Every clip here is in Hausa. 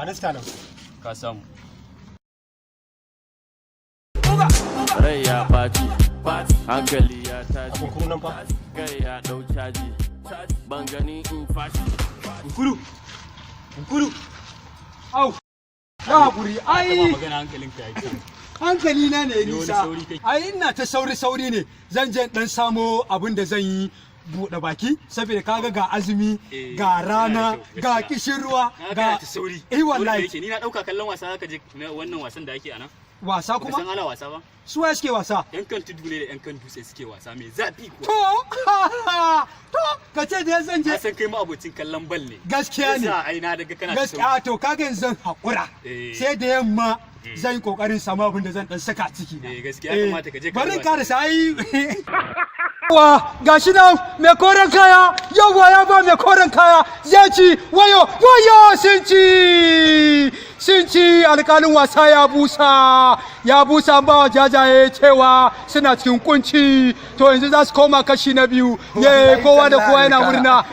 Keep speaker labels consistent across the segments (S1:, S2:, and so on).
S1: Ba na nan.
S2: Ka samu.
S3: Rai ya ɓaci, hankali ya tashi,
S1: Kunkuru nan fa.
S3: Kai ya ɗau caji, ban gani in fashi.
S2: Kunkuru, kunkuru.
S4: Au, ya hakuri ai.
S2: Magana hankalinka ya kyau.
S4: Hankali na ne
S2: wani
S4: nisa.
S2: Sauri kake.
S4: Ai ina ta sauri sauri ne, zan je dan samo abin da zan yi buɗe baki, saboda kaga ga azumi,
S2: Eh,
S4: ga
S2: yana da
S4: rana,
S2: kyau,
S4: ga
S2: gaskiya.
S4: Kishin ruwa,
S2: Na
S4: ga
S2: kana ta sauri.
S4: Eh, wallahi.
S2: Yake ni na dauka kallon wasa zaka je na wannan wasan da ake anan.
S4: Wasa
S2: Baka san
S4: kuma?
S2: Ana wasa ba?
S4: Su waye suke wasa?
S2: Yan kan tudu ne da yan kan dutse suke wasa mai zafi kuwa.
S4: To, ka ce da zan je.
S2: Na san kai ma abocin kallon bal ne.
S4: Gaskiya ne.
S2: Yasa ai na daga kana ta sauri.
S4: Gaskiya, to kaga yanzu zan haƙura,
S2: Eh.
S4: sai da yamma zan yi kokarin samu abin da zan dan saka a ciki na.
S2: Eh, gaskiya ya kamata ka je ka
S4: Bari in
S2: yi wasa.
S4: Karasa ai. Wa gashi nan mai koren kaya, yawa ya ba mai koren kaya, zai ci. Wayo wayo, sun ci, sun ci! Alƙalin wasa ya busa, ya busa, an ba wa jajaye cewa suna cikin kunci. To yanzu za su koma kashi na biyu. Ye, kowa da kowa yana murna.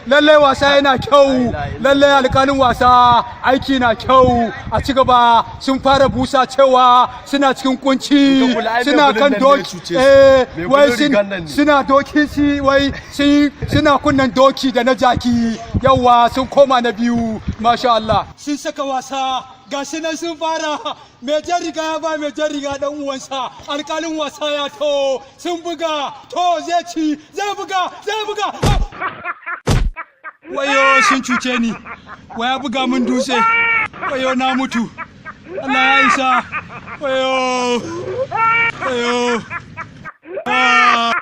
S4: Lallai wasa yana kyau, lallai alƙalin wasa aiki na kyau. A ci gaba. Sun fara busa cewa suna cikin kunci, suna kan doki, eh, wai suna doki si, wai suna kunnan doki da na jaki. Yawa, sun koma na biyu. Masha Allah, sun saka wasa. Ga shi nan sun fara. Mai jan riga ya ba mai jan riga dan uwansa. Alƙalin wasa ya to sun buga. To, zai ci, zai buga, zai buga. Wayo, sun cuce ni! Waya buga min dutse? Wayo, na mutu! Allah ya isa! Wayo, wayo! Ah!